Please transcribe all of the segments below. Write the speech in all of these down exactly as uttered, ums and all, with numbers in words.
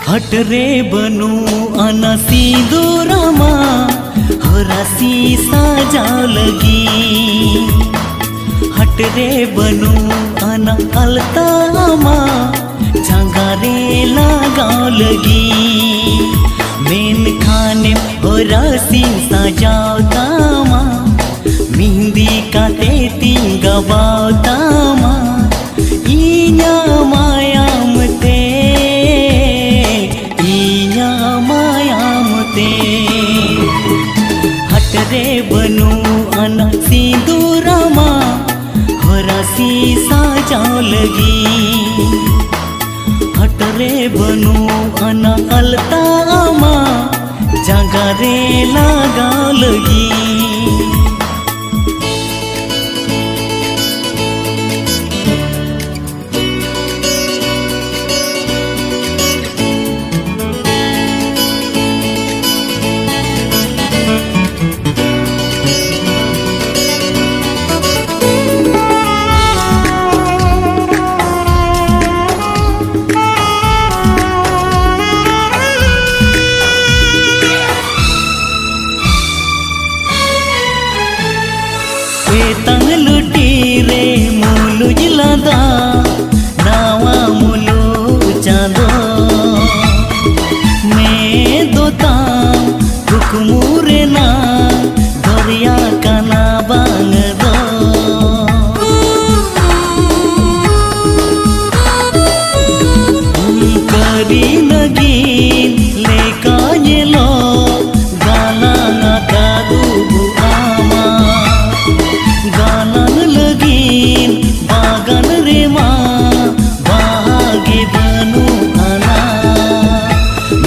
ᱦᱟᱴ ᱨᱮ ᱵᱟᱹᱱᱩᱜ ᱟᱱᱟ ᱥᱤᱸᱫᱩᱨᱟᱢᱟ, ᱦᱚᱨᱟᱥᱤ ᱥᱟᱡᱟᱣ ᱞᱟᱹᱜᱤᱫ᱾ ᱦᱟᱴ ᱨᱮ ᱵᱟᱹᱱᱩᱜ ᱟᱱᱟ ᱟᱞᱛᱟ ᱟᱢᱟ, ᱡᱟᱸᱜᱟ ᱨᱮ ᱞᱟᱜᱟᱣ ᱞᱟᱹᱜᱤᱫ᱾ ᱢᱮᱱᱠᱷᱟᱱᱮᱢ ᱦᱚᱨᱟᱥᱤᱧ ᱥᱟᱡᱟᱣ ᱛᱟᱢᱟ, ᱢᱤᱦᱤᱸᱫᱤ ᱠᱟᱛᱮ ᱛᱤᱧ ᱜᱟᱵᱟᱣ ᱛᱟᱢᱟ᱾ ᱤᱧᱟᱜ ᱢᱟᱭᱟᱢ ᱛᱮ, ᱤᱧᱟᱜ ᱢᱟᱭᱟᱢ ᱛᱮ᱾ ᱦᱟᱴ ᱨᱮ ᱵᱟᱹᱱᱩᱜ ᱟᱱᱟ ᱥᱤᱸᱫᱩᱨᱟᱢᱟ, ᱦᱚᱨᱟᱥᱤ ᱥᱟᱡᱟᱣ ᱞᱟᱹᱜᱤᱫ᱾ ᱦᱟᱴ ᱨᱮ ᱵᱟᱹᱱᱩᱜ ᱟᱱᱟ ᱟᱞᱛᱟ ᱟᱢᱟ, ᱡᱟᱸᱜᱟ ᱨᱮ ᱞᱟᱜᱟᱣ ᱞᱟᱹᱜᱤᱫ᱾ ᱮᱛᱟᱝ ᱞᱩᱴᱤ ᱨᱮ ᱢᱩᱞᱩᱡ ᱞᱟᱸᱫᱟ, ᱱᱟᱣᱟ ᱢᱩᱞᱩᱡ ᱪᱟᱸᱫᱚ᱾ ᱢᱮᱫ ᱫᱚ ᱛᱟᱢ ᱠᱩᱠᱢᱩ ᱨᱮᱱᱟᱜ ᱫᱚᱨᱭᱟ ᱠᱟᱱᱟ ᱵᱟᱝ ᱫᱚ᱾ ᱠᱟᱹᱨᱤ ᱱᱟᱹᱜᱤᱱ ᱞᱮᱠᱟ ᱧᱮᱞᱚᱜ ᱜᱟᱞᱟᱝ ᱟᱠᱟᱫ ᱩᱵ ᱟᱢᱟᱜ᱾ ᱜᱟᱞᱟᱝ ᱞᱟᱹᱜᱤᱫ ᱵᱟᱜᱟᱱ ᱨᱮᱢᱟ ᱵᱟᱦᱟ ᱜᱮ ᱵᱟᱹᱱᱩᱜ ᱟᱱᱟ᱾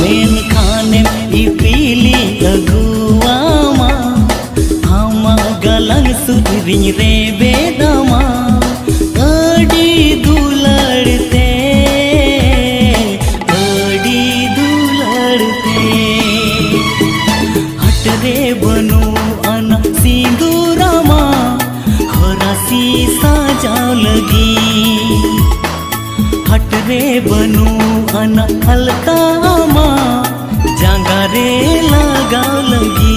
ᱢᱮᱱᱠᱷᱟᱱᱮᱢ ᱤᱯᱤᱞᱤᱧ ᱟᱹᱜᱩ ᱤᱧ ᱨᱮᱵᱮᱫ ᱟᱢᱟ ᱟᱹᱰᱤ ᱫᱩᱞᱟᱹᱲ ᱛᱮ, ᱟᱹᱰᱤ ᱫᱩᱞᱟᱹᱲ ᱛᱮ᱾ ᱦᱟᱴ ᱨᱮ ᱵᱟᱹᱱᱩᱜ ᱟᱱᱟ ᱥᱤᱸᱫᱩᱨ ᱟᱢᱟ ᱦᱚᱨᱟᱥᱤ ᱥᱟᱡᱟᱣ ᱞᱟᱹᱜᱤᱫ᱾ ᱦᱟᱴ ᱨᱮ ᱵᱟᱹᱱᱩᱜ ᱟᱱᱟ ᱟᱞᱛᱟ ᱟᱢᱟ ᱡᱟᱸᱜᱟ ᱨᱮ ᱞᱟᱜᱟᱣ ᱞᱟᱹᱜᱤᱫ᱾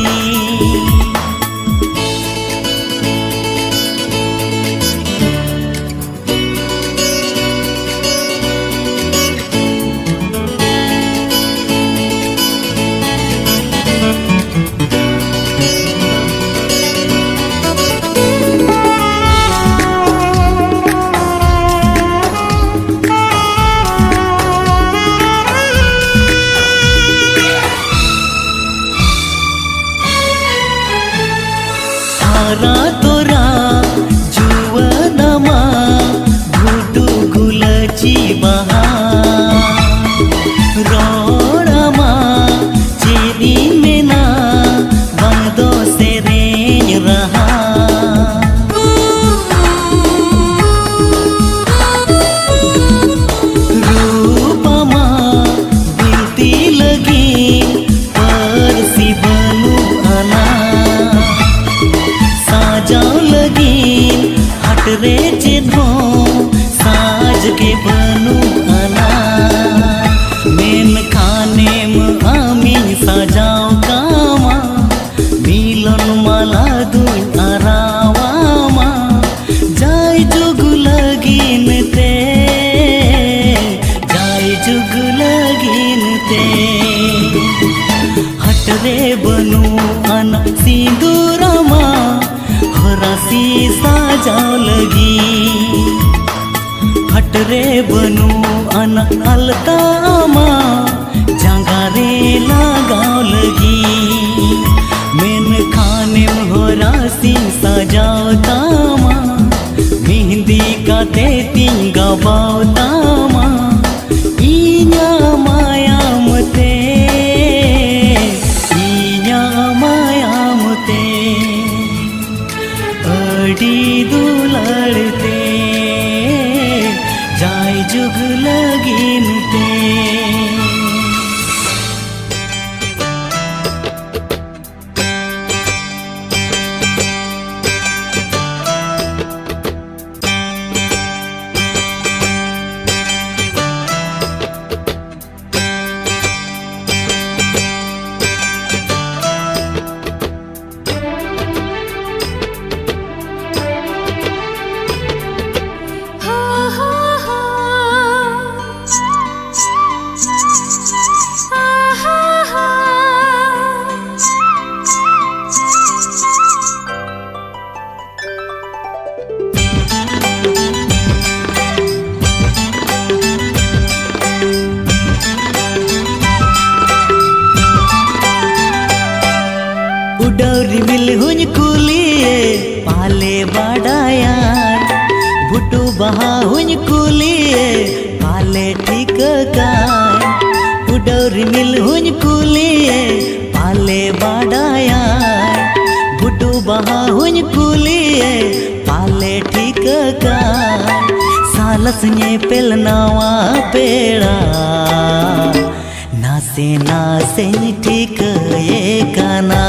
ᱦᱟᱨᱟ ᱛᱚᱨᱟ ᱡᱩᱣᱟᱹᱱ ᱟᱢᱟ ᱜᱷᱩᱴᱩ ᱜᱩᱞᱟᱹᱪᱤ ᱵᱟᱦᱟ᱾ ᱨᱚᱲ ᱟᱢᱟ ᱪᱮᱫ ᱤᱧ ᱢᱮᱱᱟ, ᱵᱟᱝ ᱫᱚ ᱥᱮᱨᱮᱧ ᱨᱟᱦᱟ᱾ ᱨᱩᱯ ᱟᱢᱟ ᱵᱤᱱᱛᱤ ᱞᱟᱹᱜᱤᱫ ᱯᱟᱹᱨᱥᱤ ᱵᱟᱹᱱᱩᱜ ᱟᱱᱟ᱾ ᱥᱟᱡᱟᱣ ᱞᱟᱹᱜᱤᱫ ᱦᱟᱴ ᱨᱮ ᱪᱮᱫ ᱦᱚᱸ ᱥᱟᱡᱽ ᱜᱮ ᱵᱟᱹᱱᱩᱜ ᱟᱱᱟ᱾ ᱢᱮᱱᱠᱷᱟᱱᱮᱢ ᱟᱢᱤᱧ ᱥᱟᱡᱟᱣ ᱠᱟᱢᱟ, ᱢᱤᱞᱚᱱ ᱢᱟᱞᱟ ᱫᱩᱧ ᱟᱨᱟᱣᱟᱢᱟ᱾ ᱡᱟᱭ ᱡᱩᱜᱽ ᱞᱟᱹᱜᱤᱱ ᱛᱮ, ᱡᱟᱭ ᱡᱩᱜᱽ ᱞᱟᱹᱜᱤᱱ ᱛᱮ᱾ ᱦᱟᱴ ᱨᱮ ᱵᱟᱹᱱᱩᱜ ᱟᱱᱟ ᱥᱤᱸᱫᱩᱨ ᱟᱢᱟ ᱦᱚᱨᱟᱥᱤ ᱥᱟᱡᱟᱣ ᱞᱟᱹᱜᱤᱫ᱾ ᱦᱟᱴ ᱨᱮ ᱵᱟᱹᱱᱩᱜ ᱟᱱᱟ ᱟᱞᱛᱟ ᱟᱢᱟ ᱡᱟᱸᱜᱟ ᱨᱮ ᱞᱟᱜᱟᱣ ᱞᱟᱹᱜᱤᱫ᱾ ᱢᱮᱱᱠᱷᱟᱱᱮᱢ ᱦᱚᱨᱟᱥᱤᱧ ᱥᱟᱡᱟᱣ ᱛᱟᱢᱟ, ᱢᱮᱦᱮᱸᱫᱤ ᱠᱟᱛᱮ ᱛᱤᱧ ᱜᱟᱵᱟᱣ ᱛᱟᱢᱟ᱾ ᱤᱧᱟᱜ ᱢᱟᱭᱟᱢ ᱛᱮ, ᱤᱧᱟᱜ ᱢᱟᱭᱟᱢ ᱛᱮ᱾ ᱫᱩᱞᱟᱹᱲ ᱛᱮ ᱡᱟᱭ ᱡᱩᱜᱽ ᱞᱟᱹᱜᱤᱫ ᱛᱮ᱾ ᱩᱰᱟᱹᱣ ᱨᱤᱢᱤᱞ ᱦᱚᱧ ᱠᱩᱞᱤᱭᱮ, ᱯᱟᱞᱮ ᱵᱟᱰᱟᱭᱟᱭ᱾ ᱵᱷᱩᱴᱩ ᱵᱟᱦᱟ ᱦᱚᱧ ᱠᱩᱞᱤᱭᱮ, ᱯᱟᱞᱮ ᱴᱷᱤᱠᱟᱹ ᱠᱟᱭ᱾ ᱩᱰᱟᱹᱣ ᱨᱤᱢᱤᱞ ᱦᱚᱧ ᱠᱩᱞᱤᱭᱮ, ᱯᱟᱞᱮ ᱵᱟᱰᱟᱭᱟᱭ᱾ ᱵᱷᱩᱴᱩ ᱵᱟᱦᱟ ᱦᱚᱧ ᱠᱩᱞᱤᱭᱮ, ᱯᱟᱞᱮ ᱴᱷᱤᱠᱟᱹ ᱠᱟᱭ᱾ ᱥᱟᱞᱟᱥ ᱧᱮᱯᱮᱞ ᱱᱟᱣᱟ ᱯᱮᱲᱟ, ᱱᱟᱥᱮ ᱱᱟᱥᱮᱧ ᱴᱷᱤᱠᱟᱹᱭᱮ ᱠᱟᱱᱟ᱾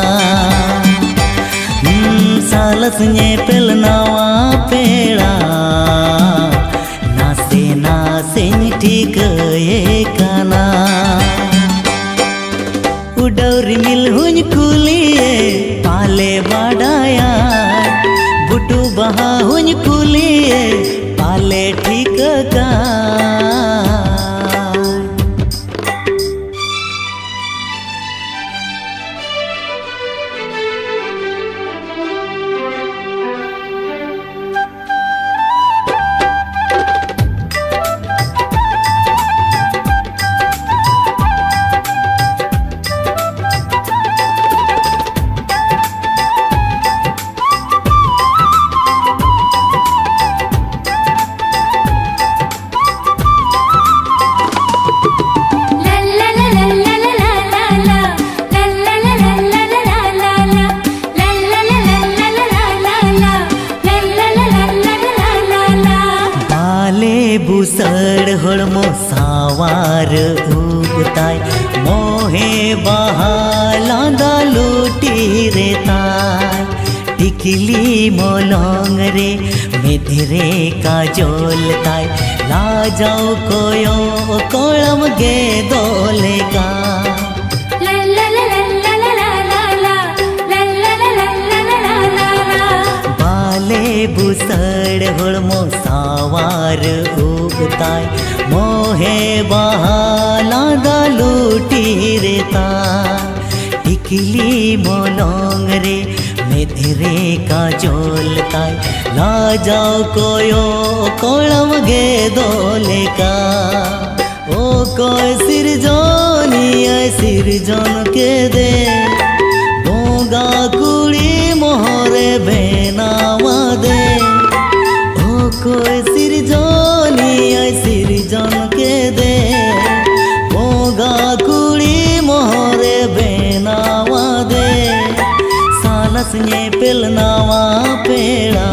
ᱦᱩᱸ, ᱥᱟᱞᱟᱥ ᱧᱮᱯᱮᱞ ᱱᱟᱣᱟ ᱯᱮᱲᱟ, ᱱᱟᱥᱮ ᱱᱟᱥᱮᱧ ᱴᱷᱤᱠᱟᱹᱭᱮ ᱠᱟᱱᱟ᱾ ᱩᱰᱟᱹᱣ ᱨᱤᱢᱤᱞ ᱦᱚᱧ ᱠᱩᱞᱤᱭᱮ, ᱯᱟᱞᱮ ᱵᱟᱰᱟᱭᱟ᱾ ᱵᱷᱩᱴᱩ ᱵᱟᱦᱟ ᱦᱚᱧ ᱠᱩᱞᱤᱭᱮ, ᱯᱟᱞᱮ ᱴᱷᱤᱠᱟᱹ ᱠᱟᱭ᱾ ᱠᱤᱞᱤ ᱢᱚᱞᱚᱝ ᱨᱮ ᱢᱮᱫ ᱨᱮ ᱠᱟᱡᱚᱞ ᱛᱟᱭ, ᱞᱟᱡᱟᱣ ᱠᱚᱭᱚᱜ ᱠᱚᱲᱟᱢ ᱜᱮᱫᱚᱜ ᱞᱮᱠᱟ᱾ ᱵᱟᱞᱮ ᱵᱩᱥᱟᱹᱲ ᱦᱚᱲᱢᱚ ᱥᱟᱶᱟᱨ ᱩᱵ ᱛᱟᱭ, ᱢᱚᱦᱮ ᱵᱟᱦᱟ ᱞᱟᱸᱫᱟ ᱞᱩᱴᱤ ᱨᱮ ᱛᱟᱭ᱾ ᱴᱤᱠᱞᱤ ᱢᱚᱞᱚᱝ ᱨᱮ ᱢᱮᱫ ᱨᱮ ᱠᱟᱡᱚᱞ ᱛᱟᱭ, ᱞᱟᱡᱟᱣ ᱠᱚᱭᱚᱜ ᱠᱚᱲᱟᱢ ᱜᱮᱫᱚᱜ ᱞᱮᱠᱟ᱾ ᱚᱠᱚᱭ ᱥᱤᱨᱡᱚᱱᱤᱭᱟᱹᱭ ᱥᱤᱨᱡᱚᱱ ᱠᱮᱫᱮ? ᱵᱚᱸᱜᱟ ᱠᱩᱲᱤ ᱢᱚᱦᱚᱨᱮ ᱵᱮᱱᱟᱣᱟᱫᱮ᱾ ᱚᱠᱚᱭ ᱥᱤᱨᱡᱚᱱᱤᱭᱟᱹᱭ ᱥᱤᱨᱡᱚᱱ ᱠᱮᱫᱮ? ᱵᱚᱸᱜᱟ ᱠᱩᱲᱤ ᱢᱚᱦᱚᱨᱮ ᱵᱮᱱᱟᱣᱟᱫᱮ᱾ ᱥᱟᱞᱟᱥ ᱧᱮᱯᱮᱞ ᱱᱟᱣᱟ ᱯᱮᱲᱟ,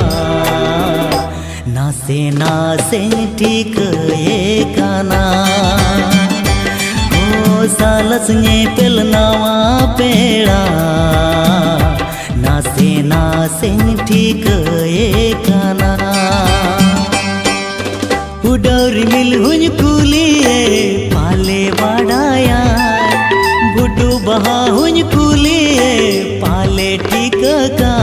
ᱱᱟᱥᱮ ᱱᱟᱥᱮᱧ ᱴᱷᱤᱠᱟᱹᱭᱮ ᱠᱟᱱᱟ᱾ ᱚ ᱥᱟᱞᱟᱥ ᱧᱮᱯᱮᱞ ᱱᱟᱣᱟ ᱯᱮᱲᱟ, ᱱᱟᱥᱮ ᱱᱟᱥᱮᱧ ᱴᱷᱤᱠᱟᱹᱭᱮ ᱠᱟᱱᱟ᱾ ᱩᱰᱟᱹᱣ ᱨᱤᱢᱤᱞ ᱦᱚᱧ ᱠᱩᱞᱤᱭᱮ, ᱯᱟᱞᱮ ᱵᱟᱰᱟᱭᱟ᱾ ᱵᱷᱩᱴᱩ ᱵᱟᱦᱟ ᱦᱚᱧ ᱠᱩᱞᱤᱭᱮ, ᱯᱟᱞᱮ ᱴᱷᱤᱠᱟᱹ ᱠᱟᱜ᱾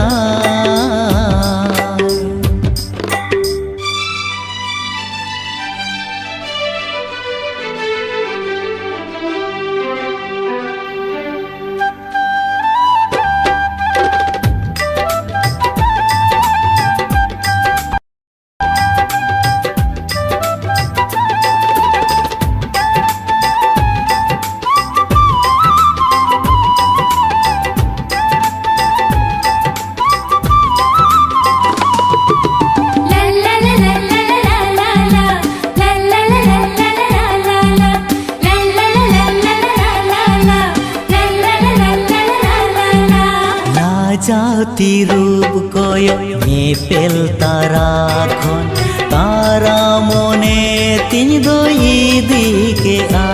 ᱞᱟᱡᱟᱣ ᱛᱤᱨᱩᱯ ᱠᱚᱭᱚᱜ ᱧᱮᱯᱮᱞ ᱛᱟᱨᱟ ᱠᱷᱚᱱ, ᱛᱟᱨᱟ ᱢᱚᱱᱮ ᱛᱤᱧ ᱫᱚᱭ ᱤᱫᱤ ᱠᱮᱜᱼᱟ᱾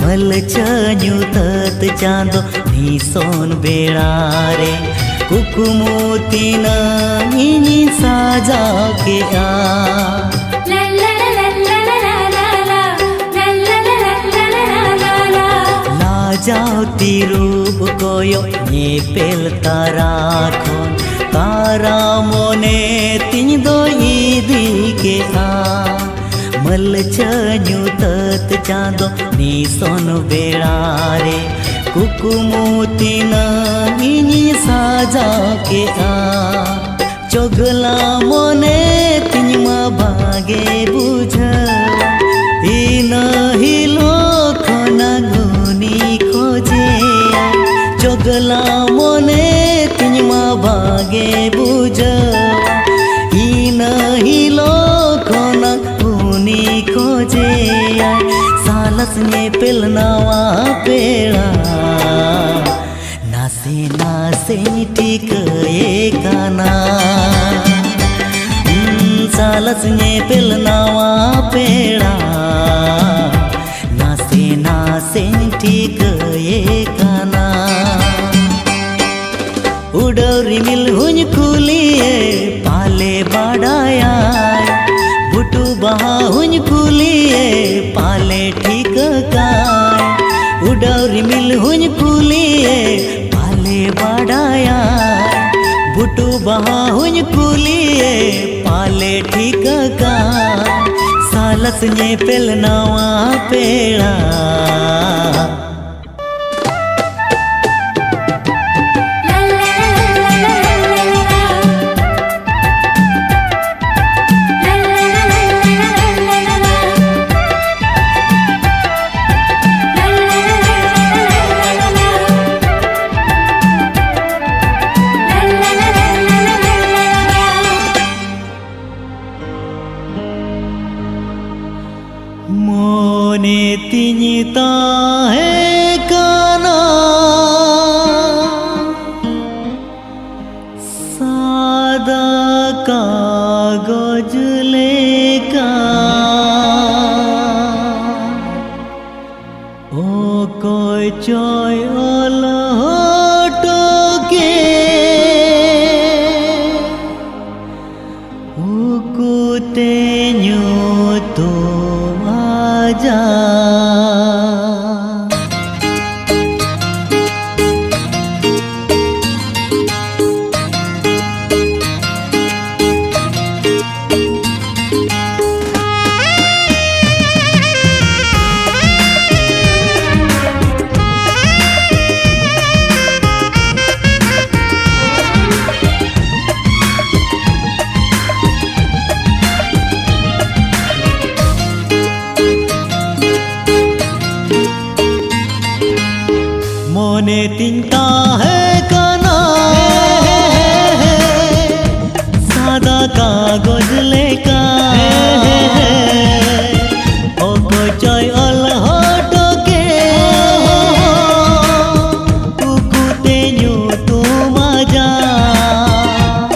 ᱢᱟᱹᱞᱪᱷᱟᱹ ᱧᱩᱛᱟᱹᱛ ᱪᱟᱸᱫᱚ ᱱᱤᱥᱚᱱ ᱵᱮᱲᱟ ᱨᱮ, ᱠᱩᱠᱢᱩ ᱛᱤᱱᱟᱹᱜ ᱤᱧᱤᱧ ᱥᱟᱡᱟᱣ ᱠᱮᱜᱼᱟ᱾ ᱞᱟᱡᱟᱣ ᱛᱤᱨᱩᱵ ᱠᱚᱭᱚᱜ ᱧᱮᱯᱮᱞ ᱛᱟᱨᱟ ᱠᱷᱚᱱ ᱛᱟᱨᱟ ᱢᱚᱱᱮ ᱛᱤᱧ ᱫᱚ ᱤᱫᱤ ᱠᱮᱜᱼᱟ᱾ ᱢᱟᱹᱞᱪᱷᱟᱹ ᱧᱩᱛᱟᱹᱛ ᱪᱟᱸᱫᱚ ᱱᱤᱥᱚᱱ ᱵᱮᱲᱟ ᱨᱮ ᱠᱩᱠᱢᱩ ᱛᱤᱱᱟᱹᱜ ᱤᱧᱤᱧ ᱥᱟᱡᱟᱣ ᱠᱮᱜᱼᱟ᱾ ᱪᱚᱜᱽᱞᱟ ᱢᱚᱱᱮ ᱛᱤᱧ ᱢᱟ ᱵᱟᱜᱮ ᱵᱩᱡᱷᱟᱹᱣ, ᱤᱱᱟᱹ ᱦᱤᱞᱳᱜ ᱠᱷᱚᱱᱟᱜ ᱩᱱᱤ ᱠᱷᱚᱡᱮᱭᱟ᱾ ᱪᱚᱜᱽᱞᱟ ᱢᱚᱱᱮ ᱛᱤᱧ ᱢᱟ ᱵᱟᱜᱮ ᱵᱩᱡᱷᱟᱹᱣ, ᱤᱱᱟᱹ ᱦᱤᱞᱳᱜ ᱠᱷᱚᱱᱟᱜ ᱩᱱᱤ ᱠᱷᱚᱡᱮᱭᱟ᱾ ᱥᱟᱞᱟᱥ ᱧᱮᱯᱮᱞ ᱱᱟᱣᱟ ᱯᱮᱲᱟ, ᱱᱟᱥᱮ ᱱᱟᱥᱮᱧ ᱴᱷᱤᱠᱟᱹᱭᱮ ᱠᱟᱱᱟ᱾ ᱦᱩᱸ, ᱥᱟᱞᱟᱥ ᱧᱮᱯᱮᱞ ᱱᱟᱣᱟ ᱯᱮᱲᱟ, ᱱᱟᱥᱮ ᱱᱟᱥᱮᱧ ᱴᱷᱤᱠᱟᱹᱭᱮ ᱠᱟᱱᱟ᱾ ᱩᱰᱟᱹᱣ ᱨᱤᱢᱤᱞ ᱦᱚᱧ ᱠᱩᱞᱤᱭᱮ, ᱯᱟᱞᱮ ᱵᱟᱰᱟᱭᱟᱭ᱾ ᱵᱷᱩᱴᱩ ᱵᱟᱦᱟ ᱦᱚᱧ ᱠᱩᱞᱤᱭᱮ, ᱯᱟᱞᱮ ᱴᱷᱤᱠᱟᱹ ᱠᱟᱭ᱾ ᱩᱰᱟᱹᱣ ᱨᱤᱢᱤᱞ ᱦᱚᱧ ᱠᱩᱞᱤᱭᱮ, ᱯᱟᱞᱮ ᱵᱟᱰᱟᱭᱟᱭ᱾ ᱵᱷᱩᱴᱩ ᱵᱟᱦᱟ ᱦᱚᱧ ᱠᱩᱞᱤᱭᱮ, ᱯᱟᱞᱮ ᱴᱷᱤᱠᱟᱹ ᱠᱟᱭ᱾ ᱥᱟᱞᱟᱥ ᱧᱮᱯᱮᱞ ᱱᱟᱣᱟ ᱯᱮᱲᱟ, ᱢᱚᱱᱮ ᱛᱤᱧ ᱛᱟᱦᱮᱸ ᱠᱟᱱᱟ ᱥᱟᱫᱟ ᱠᱟᱜᱚᱡᱽ ᱞᱮᱠᱟ᱾ ᱚᱠᱚᱭ ᱪᱚᱭ ᱚᱞ ᱦᱚᱴᱚ ᱠᱮᱫ ᱛᱤᱧ ᱛᱟᱦᱮᱸ ᱠᱟᱱᱟ ᱥᱟᱫᱟ ᱠᱟᱜᱚᱡᱽ ᱞᱮᱠᱟ᱾ ᱚᱠᱚᱭ ᱪᱚᱭ ᱚᱞ ᱦᱚᱴᱚ ᱠᱮᱫ ᱩᱠᱩᱛᱮ ᱧᱩᱛᱩᱢ ᱟᱡᱟᱜ᱾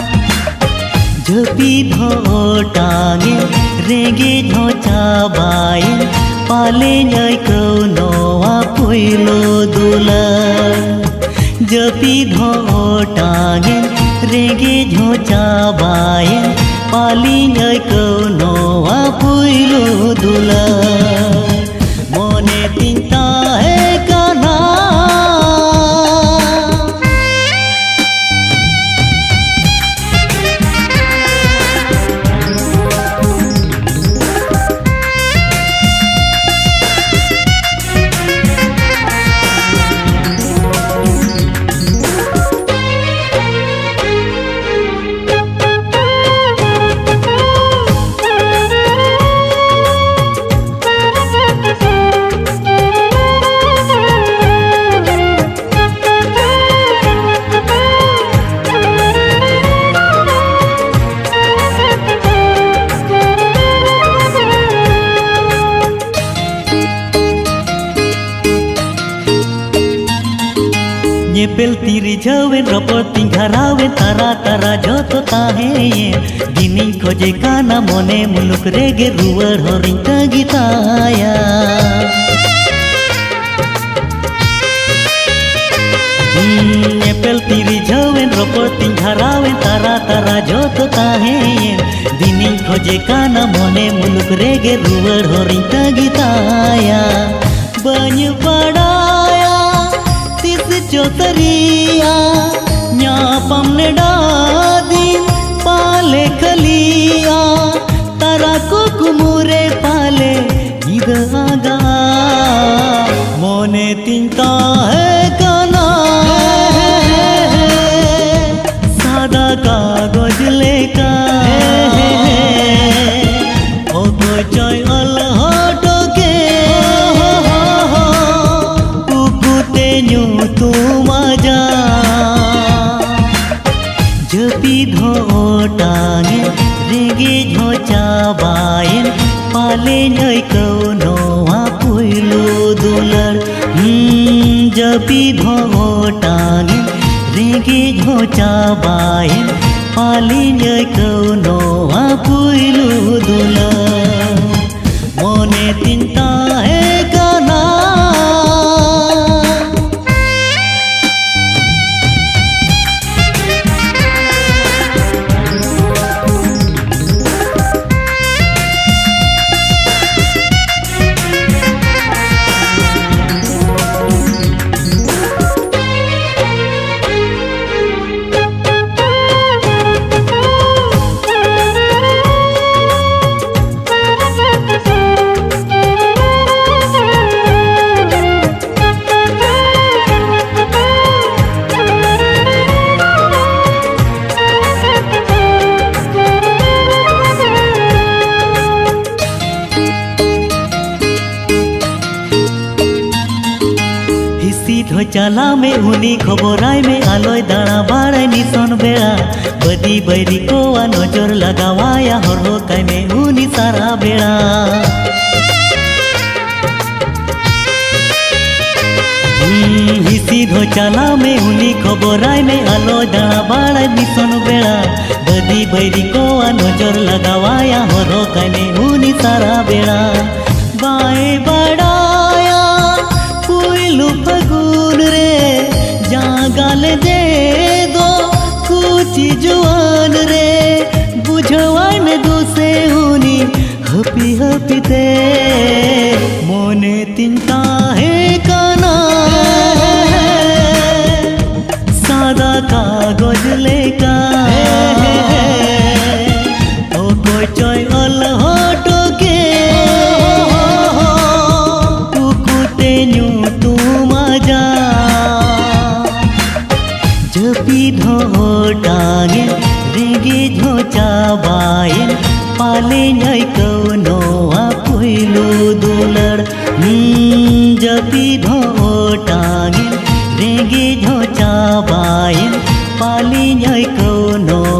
ᱡᱟᱹᱯᱤᱫ ᱦᱚᱸ ᱚᱴᱟᱝᱮᱱ, ᱨᱮᱸᱜᱮᱡ ᱦᱚᱸ ᱪᱟᱵᱟᱭᱮᱱ, ᱯᱟᱞᱮᱧ ᱟᱹᱭᱠᱟᱹᱣ ᱱᱚᱣᱟ ᱯᱩᱭᱞᱩ ᱫᱩᱞᱟᱹᱲ᱾ ᱡᱟᱹᱯᱤᱫ ᱦᱚᱸ ᱚᱴᱟᱝᱮᱱ, ᱨᱮᱸᱜᱮᱡ ᱦᱚᱸ ᱪᱟᱵᱟᱭᱮᱱ, ᱯᱟᱞᱮᱧ ᱟᱹᱭᱠᱟᱹᱣ ᱱᱚᱣᱟ ᱯᱩᱭᱞᱩ ᱫᱩᱞᱟᱹᱲ᱾ ᱢᱚᱱᱮ ᱛᱤᱧ ᱛᱟᱦᱮᱸ ᱠᱟᱱᱟ᱾ ᱧᱮᱯᱮᱞ ᱛᱤ ᱨᱤᱡᱷᱟᱹᱣᱮᱱ, ᱨᱚᱯᱚᱲ ᱛᱤᱧ ᱜᱷᱟᱨᱟᱣᱮᱱ, ᱛᱟᱨᱟ ᱛᱟᱨᱟ ᱡᱚᱛᱚ ᱛᱟᱦᱮᱸᱭᱮᱱ᱾ ᱫᱤᱱᱤᱧ ᱠᱷᱚᱡᱮ ᱠᱟᱱᱟ ᱢᱚᱱᱮ ᱢᱩᱞᱩᱠ ᱨᱮᱜᱮ, ᱨᱩᱣᱟᱹᱲ ᱦᱚᱨᱤᱧ ᱛᱟᱺᱜᱤ ᱛᱟᱭᱟ᱾ ᱦᱩᱸ, ᱧᱮᱯᱮᱞ ᱛᱤ ᱨᱤᱡᱷᱟᱹᱣᱮᱱ, ᱨᱚᱯᱚᱲ ᱛᱤᱧ ᱜᱷᱟᱨᱟᱣᱮᱱ, ᱛᱟᱨᱟ ᱛᱟᱨᱟ ᱡᱚᱛᱚ ᱛᱟᱦᱮᱸᱭᱮᱱ᱾ ᱫᱤᱱᱤᱧ ᱠᱷᱚᱡᱮ ᱠᱟᱱᱟ ᱢᱚᱱᱮ ᱢᱩᱞᱩᱠ ᱨᱮᱜᱮ, ᱨᱩᱣᱟᱹᱲ ᱦᱚᱨᱤᱧ ᱛᱟᱺᱜᱤ ᱛᱟᱭᱟ᱾ ᱵᱟᱹᱧ ᱵᱟᱲᱟᱭᱟ ᱛᱤᱥ ᱪᱚ ᱥᱟᱹᱨᱤᱭᱟ, ᱧᱟᱯᱟᱢ ᱱᱮᱰᱟ ᱫᱤᱱ ᱯᱟᱞᱮ ᱠᱷᱟᱹᱞᱤᱭᱟ, ᱛᱟᱨᱟ ᱠᱩᱠᱢᱩ ᱨᱮ ᱯᱟᱞᱮ ᱧᱤᱫᱟᱹ ᱟᱸᱜᱟ᱾ ᱢᱚᱱᱮ ᱛᱤᱧ ᱛᱟᱦᱮᱸ ᱠᱟᱱᱟ ᱥᱟᱫᱟ ᱠᱟᱜᱚᱡᱽ ᱞᱮᱠᱟ᱾ ᱚᱠᱚᱭ ᱪᱚᱭ ᱚᱞ ᱦᱚᱴᱚ ᱠᱮᱫ ᱩᱠᱩᱛᱮ ᱧᱩᱛᱩᱢ ᱫᱷᱚ ᱚᱴᱟᱝᱮᱱ, ᱨᱮᱸᱜᱮᱡ ᱦᱚᱸ ᱪᱟᱵᱟᱭᱮᱱ, ᱯᱟᱞᱮᱧ ᱟᱹᱭᱠᱟᱹᱣ ᱱᱚᱣᱟ ᱯᱩᱭᱞᱩ ᱫᱩᱞᱟᱹᱲ᱾ ᱦᱩᱸ, ᱡᱟᱹᱯᱤᱫ ᱦᱚᱸ ᱚᱴᱟᱝᱮᱱ, ᱨᱮᱸᱜᱮᱡ ᱦᱚᱸ ᱪᱟᱵᱟᱭᱮᱱ, ᱯᱟᱞᱮᱧ ᱟᱹᱭᱠᱟᱹᱣ ᱱᱚᱣᱟ ᱯᱩᱭᱞᱩ ᱫᱩᱞᱟᱹᱲ᱾ ᱢᱚᱱᱮ ᱛᱤᱧ ᱛᱟᱦᱮᱸ ᱠᱟᱱᱟ᱾ ᱦᱤᱥᱤᱫ ᱦᱚᱸ ᱪᱟᱞᱟᱣ ᱢᱮ, ᱩᱱᱤ ᱠᱷᱚᱵᱚᱨᱟᱭ ᱢᱮ, ᱟᱞᱚᱭ ᱫᱟᱬᱟ ᱵᱟᱲᱟᱭ ᱱᱤᱥᱚᱱ ᱵᱮᱲᱟ᱾ ᱵᱟᱹᱫᱤ ᱵᱟᱹᱭᱨᱤ ᱠᱚᱣᱟ ᱱᱚᱡᱚᱨ ᱞᱟᱜᱟᱣᱟᱭᱟ, ᱦᱚᱨᱦᱚ ᱠᱟᱭ ᱢᱮ ᱩᱱᱤ ᱥᱟᱨᱟ ᱵᱮᱲᱟ᱾ ᱦᱩᱸ, ᱦᱤᱥᱤᱫ ᱦᱚᱸ ᱪᱟᱞᱟᱣ ᱢᱮ, ᱩᱱᱤ ᱠᱷᱚᱵᱚᱨᱟᱭ ᱢᱮ, ᱟᱞᱚᱭ ᱫᱟᱬᱟ ᱵᱟᱲᱟᱭ ᱱᱤᱥᱚᱱ ᱵᱮᱲᱟ᱾ ᱵᱟᱹᱫᱤ ᱵᱟᱹᱭᱨᱤ ᱠᱚᱣᱟ ᱱᱚᱡᱚᱨ ᱞᱟᱜᱟᱣᱟᱭᱟ, ᱦᱚᱨᱦᱚ ᱠᱟᱭ ᱢᱮ ᱩᱱᱤ ᱥᱟᱨᱟ ᱵᱮᱲᱟ᱾ ᱵᱟᱭ ᱵᱟᱲᱟᱭᱟ ᱯᱩᱭᱞᱩ ᱯᱷᱟᱹᱜᱩᱱ ᱨᱮ ᱡᱟᱸᱜᱟ ᱞᱮᱫᱮ ᱫᱚ ᱠᱩᱪᱤ ᱡᱩᱣᱟᱹᱱ ᱨᱮ᱾ ᱵᱩᱡᱷᱟᱹᱣᱟᱭ ᱢᱮ ᱫᱩᱥᱮ ᱩᱱᱤ ᱦᱟᱹᱯᱤ ᱦᱟᱹᱯᱤ ᱛᱮ᱾ ᱢᱚᱱᱮ ᱛᱤᱧ ᱛᱟᱦᱮᱸ ᱠᱟᱱᱟ ᱥᱟᱫᱟ ᱠᱟᱜᱚᱡᱽ ᱞᱮᱠᱟ, ᱚᱠᱚᱭ ᱪᱚᱭ ᱚᱞ ᱦᱚᱴᱚ ᱠᱮᱫ ᱩᱠᱩᱛᱮ ᱧᱩᱛᱩᱢ ᱟᱡᱟᱜ᱾ ᱡᱟᱹᱯᱤᱫ ᱦᱚᱸ ᱚᱴᱟᱝᱮᱱ, ᱨᱮᱸᱜᱮᱡ ᱦᱚᱸ ᱪᱟᱵᱟᱭᱮᱱ, ᱯᱟᱞᱮᱧ ᱟᱹᱭᱠᱟᱹᱣ ᱱᱚᱣᱟ ᱯᱩᱭᱞᱩ ᱫᱩᱞᱟᱹᱲ᱾ ᱦᱩᱸ, ᱡᱟᱹᱯᱤᱫ ᱦᱚᱸ ᱚᱴᱟᱝᱮᱱ, ᱨᱮᱸᱜᱮᱡ ᱦᱚᱸ ᱪᱟᱵᱟᱭᱮᱱ, ᱯᱟᱞᱮᱧ ᱟᱹᱭᱠᱟᱹᱣ ᱱᱚᱣᱟ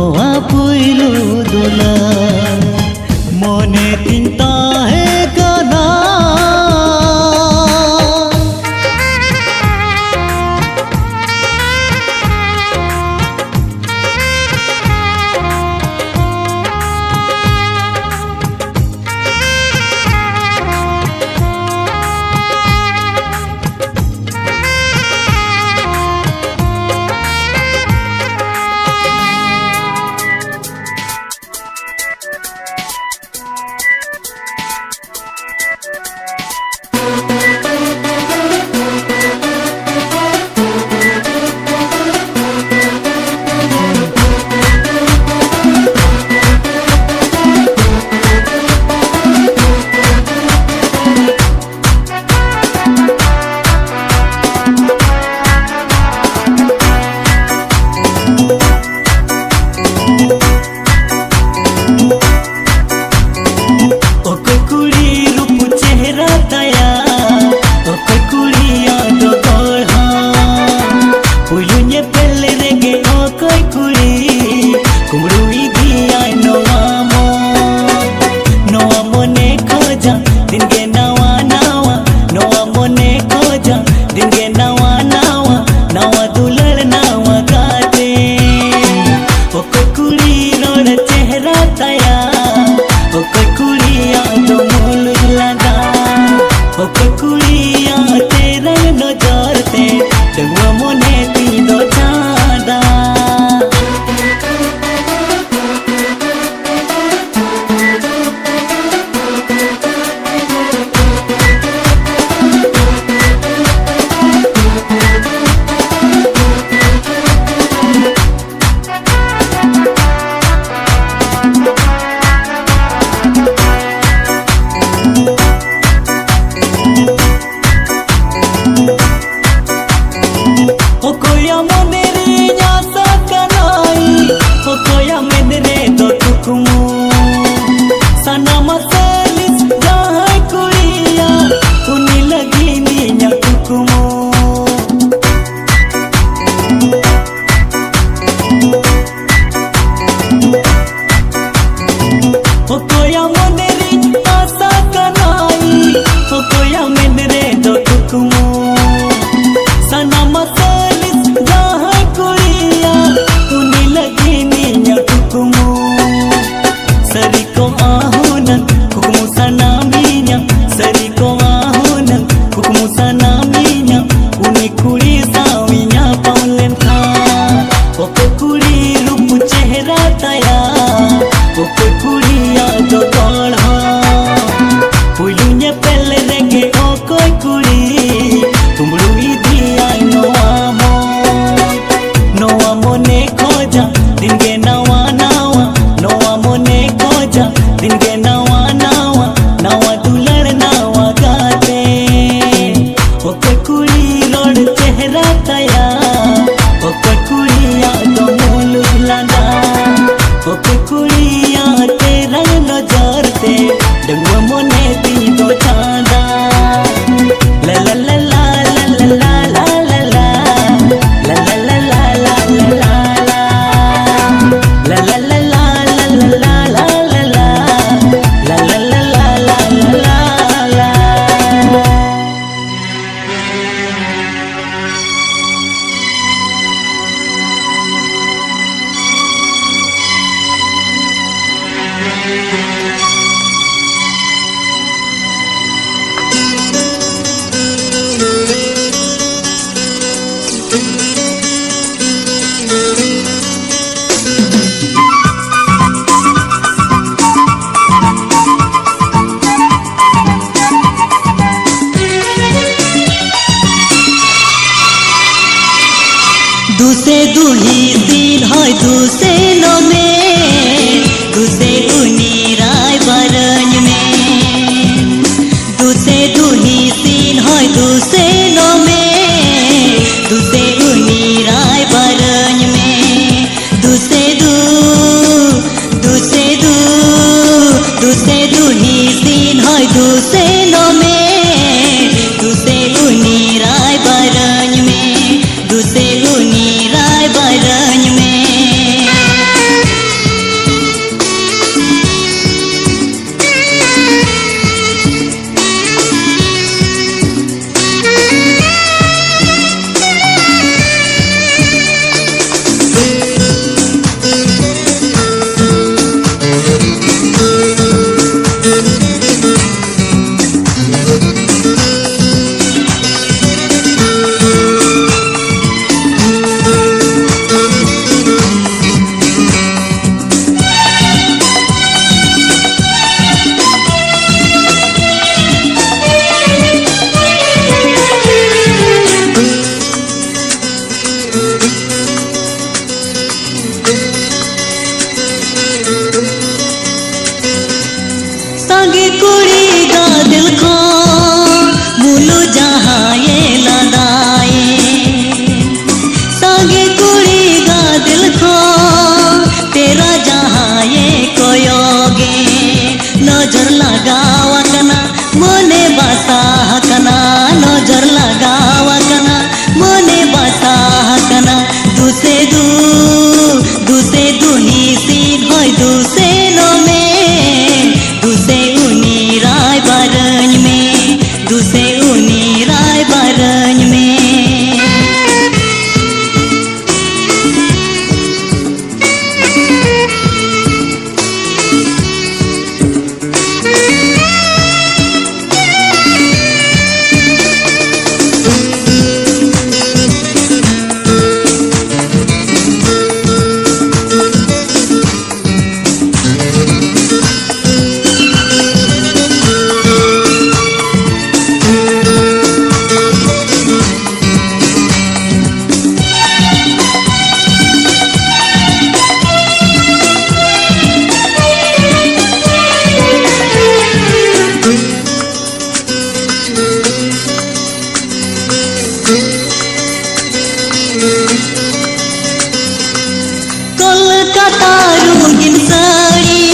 ᱛᱟᱨᱩᱜᱤᱱ ᱥᱟᱹᱲᱤ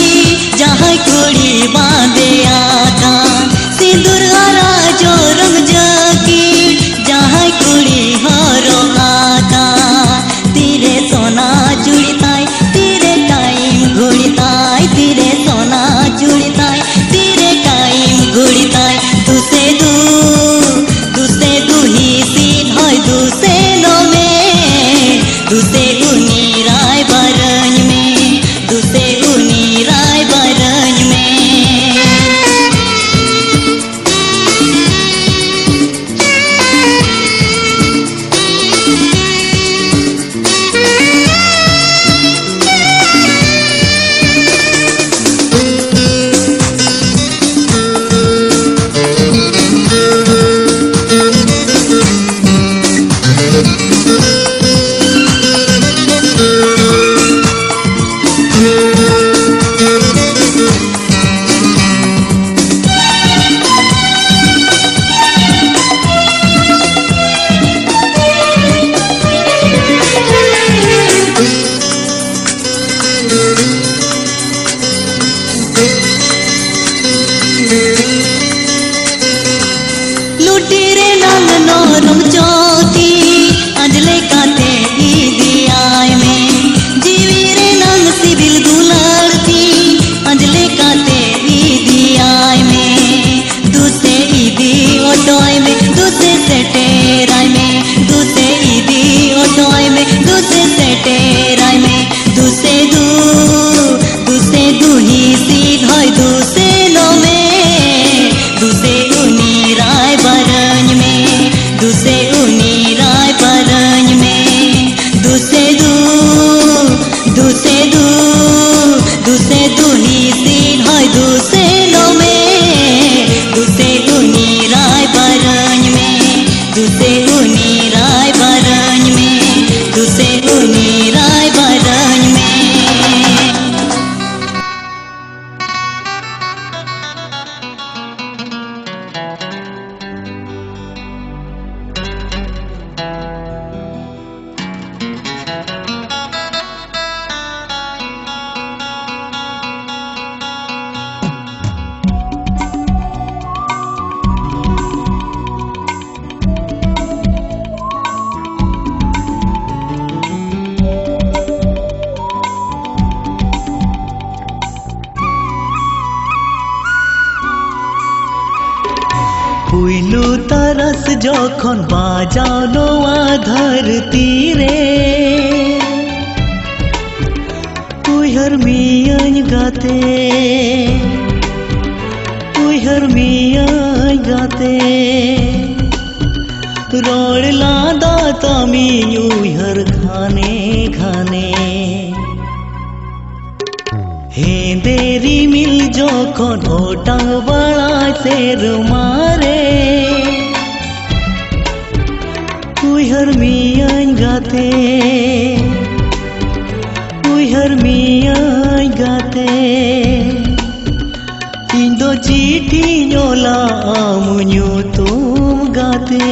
ᱡᱟᱦᱟᱸᱭ ᱠᱩᱲᱤ ᱵᱟᱸᱫᱮᱭᱟ ᱛᱟᱢ, ᱥᱤᱸᱫᱩᱨ ᱟᱨᱟᱜ ᱡᱚᱨᱚᱢ ᱡᱟᱹᱠᱤᱴ ᱡᱟᱦᱟᱸᱭ ᱠᱩᱲᱤ ᱦᱚᱨᱚᱜᱟ ᱛᱟᱢ᱾ ᱛᱤᱨᱮ ᱥᱚᱱᱟ ᱪᱩᱲᱤ ᱛᱟᱭ, ᱛᱤᱨᱮ ᱴᱟᱭᱤᱢ ᱜᱷᱩᱲᱤ ᱛᱟᱭ, ᱛᱤᱨᱮ ᱥᱚᱱᱟ ᱪᱩᱲᱤ ᱛᱟᱭ, ᱛᱤᱨᱮ ᱴᱟᱭᱤᱢ ᱜᱷᱩᱲᱤ ᱛᱟᱭ᱾ ᱫᱩᱥᱮ ᱫᱩ, ᱫᱩᱥᱮ ᱫᱩ ᱦᱤᱥᱤᱫ ᱦᱚᱭ ᱫᱩᱥᱮ ᱱᱚᱢᱮ, ᱫᱩᱥᱮ ᱩᱱᱤ ᱨᱟᱭᱵᱟᱨᱟᱹᱧ ᱢᱮ, ᱫᱩᱥᱮ ᱩᱱᱤ ᱨᱟᱭᱵᱟᱨᱟᱹᱧ ᱢᱮ᱾ ᱞᱩᱴᱤ ᱨᱮᱱᱟᱝ ᱱᱚᱨᱚᱢ ᱪᱚᱴᱤ ᱟᱸᱡᱽᱞᱮ ᱠᱟᱛᱮ ᱤᱫᱤᱭᱟᱭ ᱢᱮ᱾ ᱡᱤᱣᱤ ᱨᱮᱱᱟᱝ ᱥᱤᱵᱤᱞ ᱫᱩᱞᱟᱹᱲ ᱛᱤ ᱟᱸᱡᱽᱞᱮ ᱠᱟᱛᱮ ᱤᱫᱤᱭᱟᱭ ᱢᱮ᱾ ᱫᱩᱥᱮ ᱤᱫᱤ ᱚᱴᱚᱭ ᱢᱮ, ᱫᱩᱥᱮ ᱥᱮᱴᱮᱨᱟᱭ ᱢᱮ, ᱫᱩᱥᱮ ᱤᱫᱤ ᱚᱴᱚᱭ ᱢᱮ, ᱫᱩᱥᱮ ᱥᱮᱴᱮᱨᱟᱭ ᱢᱮ᱾ ᱫᱩᱥᱮ ᱫᱩ, ᱫᱩᱥᱮ ᱫᱩ ᱦᱤᱥᱤᱫ ᱦᱚᱭ ᱫᱩᱥᱮ ᱱᱚᱢᱮ, ᱫᱩᱥᱮ ᱩᱱᱤ ᱨᱟᱭᱵᱟᱨᱟᱹᱧ ᱢᱮ, ᱫᱩᱥᱮ ᱩᱱᱤ ᱨᱟᱭᱵᱟᱨᱟᱹᱧ ᱢᱮ᱾ ᱫᱩᱥᱮ ᱫᱩ, ᱫᱩᱥᱮ ᱫᱩ, ᱫᱩᱥᱮ ᱫᱩ ᱦᱤᱥᱤᱫ ᱦᱚᱭ ᱫᱩᱥᱮ ᱱᱚᱢᱮ, ᱫᱩᱥᱮ ᱩᱱᱤ ᱨᱟᱭᱵᱟᱨᱟᱹᱧ ᱢᱮ, ᱫᱩᱥᱮ ᱩᱱᱤ ᱨᱟᱭᱵᱟᱨᱟᱹᱧ ᱢᱮ, ᱫᱩᱥᱮ ᱩᱱᱤ ᱨᱟᱭᱵᱟᱨᱟᱹᱧ ᱢᱮ᱾ ᱡᱚᱠᱷᱚᱱ ᱵᱟᱡᱟᱣ ᱱᱚᱣᱟ ᱫᱷᱟᱹᱨᱛᱤ ᱨᱮ, ᱩᱭᱦᱟᱹᱨ ᱢᱤᱭᱟᱹᱧ ᱜᱟᱛᱮ, ᱩᱭᱦᱟᱹᱨ ᱢᱤᱭᱟᱹᱧ ᱜᱟᱛᱮ᱾ ᱨᱚᱲ ᱞᱟᱸᱫᱟ ᱛᱟᱢᱤᱧ ᱩᱭᱦᱟᱹᱨ ᱜᱷᱟᱱᱮ ᱜᱷᱟᱱᱮ᱾ ᱦᱮᱸᱫᱮ ᱨᱤᱢᱤᱞ ᱡᱚᱠᱷᱚᱱ ᱚᱴᱟᱝ ᱵᱟᱲᱟᱭ ᱥᱮᱨᱢᱟ ᱨᱮ, ᱩᱭᱦᱟᱹᱨ ᱢᱤᱭᱟᱹᱧ ᱜᱟᱛᱮ, ᱩᱭᱦᱟᱹᱨ ᱢᱤᱭᱟᱹᱧ ᱜᱟᱛᱮ᱾ ᱤᱧ ᱫᱚ ᱪᱤᱴᱷᱤᱧ ᱚᱞᱟ ᱟᱢ ᱧᱩᱛᱩᱢ ᱜᱟᱛᱮ᱾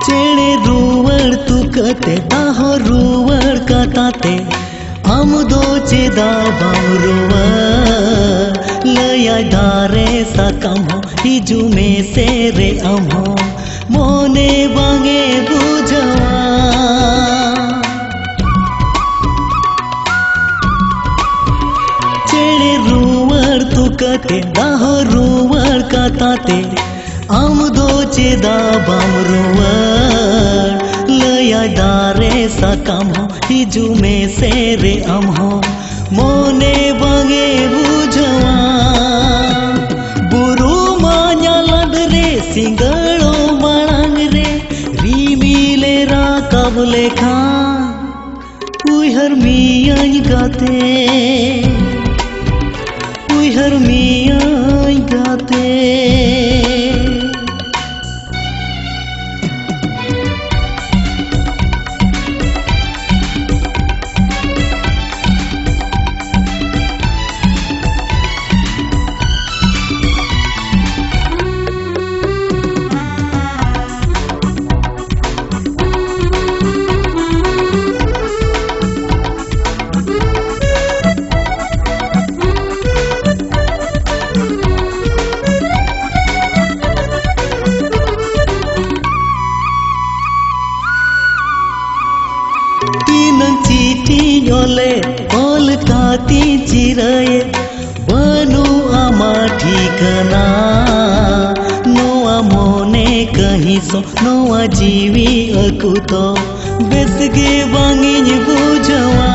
ᱪᱮᱬᱮ ᱨᱩᱣᱟᱹᱲ ᱛᱩᱠᱟᱹᱛᱮ, ᱫᱟᱜ ᱦᱚᱸ ᱨᱩᱣᱟᱹᱲ ᱠᱟᱛᱟᱛᱮ, ᱟᱢ ᱫᱚ ᱪᱮᱫᱟᱜ ᱵᱟᱢ ᱨᱩᱣᱟᱹᱲ? ᱞᱟᱹᱭᱟᱭ ᱫᱟᱨᱮ ᱥᱟᱠᱟᱢ ᱦᱚᱸ, ᱦᱤᱡᱩᱜ ᱢᱮ ᱥᱮ ᱨᱮ ᱟᱢ ᱦᱚᱸ, ᱢᱚᱱᱮ ᱵᱟᱝ ᱮ ᱵᱩᱡᱷᱟᱹᱣᱟ᱾ ᱪᱮᱬᱮ ᱨᱩᱣᱟᱹᱲ ᱛᱩᱠᱟᱹᱛᱮ, ᱫᱟᱜ ᱦᱚᱸ ᱨᱩᱣᱟᱹᱲ ᱠᱟᱛᱟᱛᱮ, ᱟᱢ ᱫᱚ ᱪᱮᱫᱟᱜ ᱵᱟᱢ ᱨᱩᱣᱟᱹᱲ? ᱞᱟᱹᱭᱟᱭ ᱫᱟᱨᱮ ᱥᱟᱠᱟᱢ ᱦᱚᱸ, ᱦᱤᱡᱩᱜ ᱢᱮ ᱥᱮ ᱨᱮ ᱟᱢ ᱦᱚᱸ, ᱢᱚᱱᱮ ᱵᱟᱝ ᱮ ᱵᱩᱡᱷᱟᱹᱣᱟ᱾ ᱵᱩᱨᱩ ᱢᱟ ᱧᱟᱞᱟᱫ ᱨᱮ, ᱥᱤᱸᱜᱟᱹᱲᱚᱜ ᱢᱟᱲᱟᱝ ᱨᱮ, ᱨᱤᱢᱤᱞ ᱮ ᱨᱟᱠᱟᱵ ᱞᱮᱠᱷᱟᱱ, ᱩᱭᱦᱟᱹᱨ ᱢᱤᱭᱟᱹᱧ ᱜᱟᱛᱮ, ᱩᱭᱦᱟᱹᱨ ᱢᱤᱭᱟᱹᱧ ᱜᱟᱛᱮ᱾ ᱪᱤᱨᱟᱹᱭᱮᱫ ᱵᱟᱹᱱᱩᱜ ᱟᱢᱟ ᱴᱷᱤᱠᱟᱹᱱᱟ᱾ ᱱᱚᱣᱟ ᱢᱚᱱᱮ ᱠᱟᱹᱦᱤᱥᱚᱜ, ᱱᱚᱣᱟ ᱡᱤᱣᱤ ᱟᱹᱠᱩᱛᱚ ᱵᱮᱥ ᱜᱮ ᱵᱟᱝ ᱤᱧ ᱵᱩᱡᱷᱟᱹᱣᱟ᱾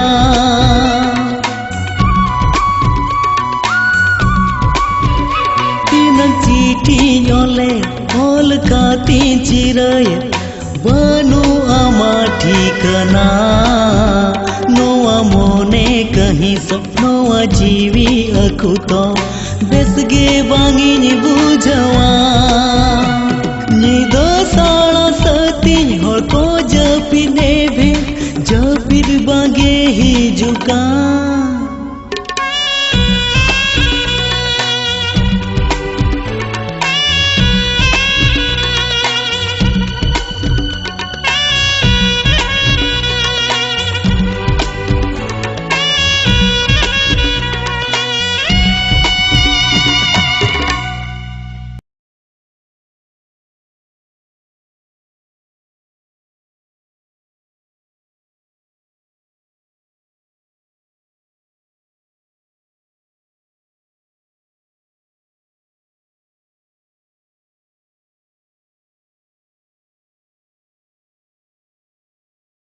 ᱛᱤᱱᱟᱹᱜ ᱪᱤᱴᱷᱤᱧ ᱚᱞᱮ, ᱚᱞ ᱠᱟᱛᱮᱧ ᱪᱤᱨᱟᱹᱭᱮᱫ ᱵᱟᱹᱱᱩᱜ ᱟᱢᱟ ᱴᱷᱤᱠᱟᱹᱱᱟ᱾ ᱱᱚᱣᱟ ᱢᱚᱱᱮ ᱠᱟᱹᱦᱤᱥᱚᱜ, ᱱᱚᱣᱟ ᱡᱤᱣᱤ ᱟᱹᱠᱩᱛᱚ ᱵᱮᱥ ᱜᱮ ᱵᱟᱝ ᱤᱧ ᱵᱩᱡᱷᱟᱹᱣᱟ᱾ ᱧᱤᱫᱟᱹ ᱥᱟᱲᱟ ᱥᱟᱹᱛᱤᱧ ᱦᱚᱲ ᱠᱚ ᱡᱟᱹᱯᱤᱫ ᱮᱵᱷᱮᱱ, ᱡᱟᱹᱯᱤᱫ ᱵᱟᱝᱜᱮ ᱦᱤᱡᱩᱜ ᱠᱟᱱ᱾